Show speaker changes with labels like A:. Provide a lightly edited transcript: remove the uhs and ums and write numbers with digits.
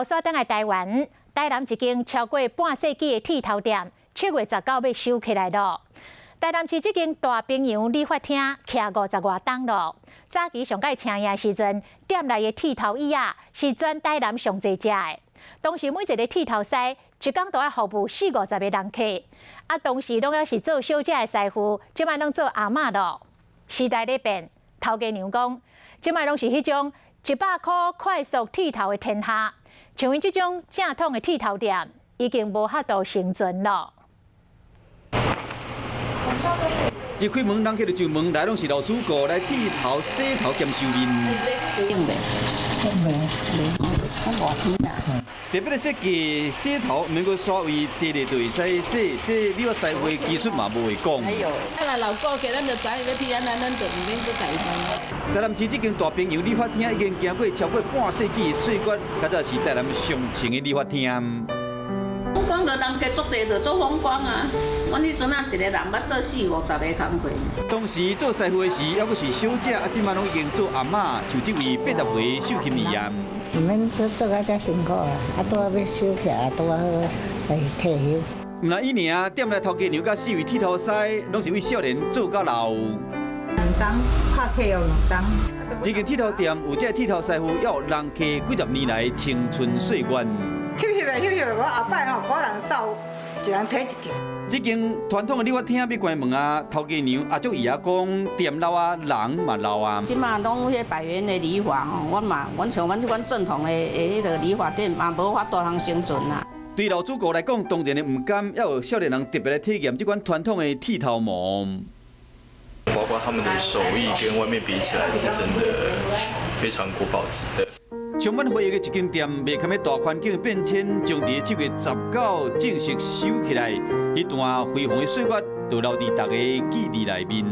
A: 煞轉來台灣，台南一間超過半世紀的剃頭店，7月19欲收起來囉。台南市這間大平洋理髮廳徛50外冬囉。早期上蓋青的時陣，店內的剃頭椅仔是全台南上濟隻的。當時每一个剃頭師一工都愛服務四五十个人客。啊，當時攏猶是做小姐的師傅，這擺攏做阿嬤囉。時代咧變，頭家娘講，這擺攏是彼種100箍快速剃頭的天下。像𪜶這種正統的剃頭店，已經無法度生存囉。
B: 一開門，人客就上門來，攏是老主顧來剃頭、洗頭兼修面。
C: 袂，袂，
B: 特別的設計，洗頭毋免閣刷位，坐咧就會使洗。這理髮師傅的技術嘛無話講。
C: 啊，老顧客，咱就知欲剃按怎，咱就毋免閣改。
B: 台南市這間大平洋理髮廳已經行過超過半世紀的歲月，較早是台南上穿的理髮廳。
C: 風光的人家足濟，就足風光啊！阮彼陣啊，一个人欲做四五十个工課。
B: 當時做師傅的時，猶閣是小姐，啊，這擺攏已經做阿嬤，像這位80歲秀琴姨啊。
D: 毋免做做甲遮辛苦啊！啊，拄仔欲收起來，拄仔好來退休。
B: 毋但伊爾，店內頭家娘佮四位剃頭師，攏是對少年做到老。
E: 兩冬拍客有兩冬。
B: 這間剃頭店有這剃頭師傅，猶有人客幾十年來青春歲月。
E: 翕翕的翕翕的，我後擺吼，個人走，一人提一張。
B: 這間傳統的理髮廳欲關門啊，頭家娘阿祖姨仔講，店老啊，人嘛老啊。
C: 這馬攏彼百元的理髮吼，阮嘛，阮像阮這款正統的彼个理髮店嘛，無法度通生存啊。
B: 對老主顧來講，當然的毋甘，猶有少年人特別來體驗這款傳統的剃頭毛。
F: 包括他們的手藝跟外面比起來，是真的非常國寶級的。
B: 充滿回憶的一間店，袂堪大環境的變遷，將佇7月19正式收起來。彼段輝煌的歲月，就留佇大家記憶內面。